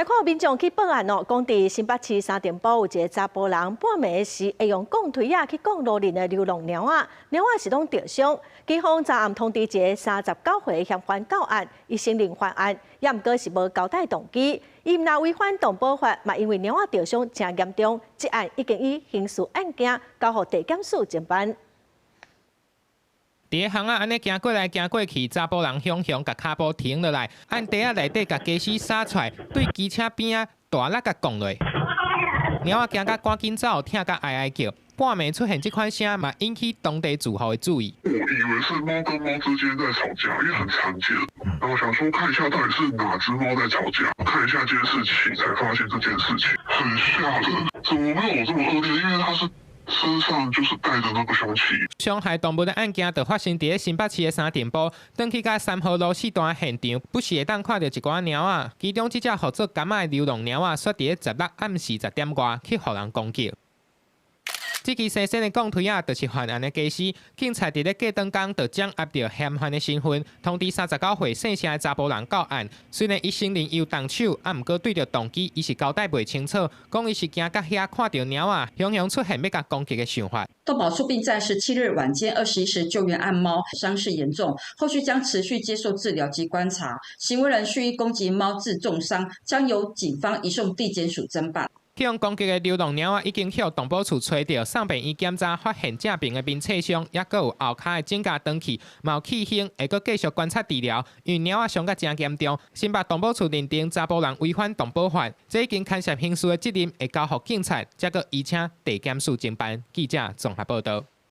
來看民眾去報案哦，講佇新北市三重埔有一个查埔人半暝時會用摃錘仔去摃路面的流浪貓仔，貓仔是攏著傷。警方昨暗通知一个39歲嫌犯到案，伊承認犯案，也毋過是無交代動機。伊毋但違反動保法，嘛因為貓仔著傷誠嚴重，這案已經以刑事案件交予地檢署偵辦。佇咧巷仔按呢行過來行過去，查埔人雄雄共跤步停落來，按袋仔內底共家私掃出來，對機車邊仔大力共摃落。貓仔驚甲趕緊走，疼甲哀哀叫。半暝出現這款聲，嘛引起當地住戶的注意。我以為是貓跟貓之間在吵架，因為很常見。然後想說看一下到底是哪隻貓在吵架，看一下監視器才發現這件事情，很嚇人。怎麼會有這麼惡劣？因為它是身上就是帶著那個兇器。傷害動物的案件就發生佇咧新北市的三重埔，轉去到3號路4段現場，不時會當看著一寡貓仔，其中這隻號做柑仔的流浪貓仔，煞佇咧16暗時10點外去予人攻擊。這支生鮮的摃錘仔，就是犯案的家私。警察佇咧過轉工就掌握著嫌犯的身份，通知39歲姓謝的查埔人到案。雖然伊承認伊有動手，啊，毋過對著動機，伊是交代袂清楚，講伊是行到遐看著貓仔，雄雄出現欲共攻擊的想法。動保處並在17日晚間21時救援案貓，傷勢嚴重，後續將持續接受治療及觀察。行為人蓄意攻擊貓致重傷，將由警方移送地檢署偵辦。予人攻擊的流浪貓仔已經予動保處揣著，送病院檢查，發現正爿的面切傷，抑閣有後跤的指甲斷去，嘛有氣胸，會閣繼續觀察治療。因為貓仔傷甲誠嚴重，新北動保處認定查埔人違反動保法，這已經牽涉刑事的責任，會交予警察，才閣移請地檢署偵辦。記者綜合報導。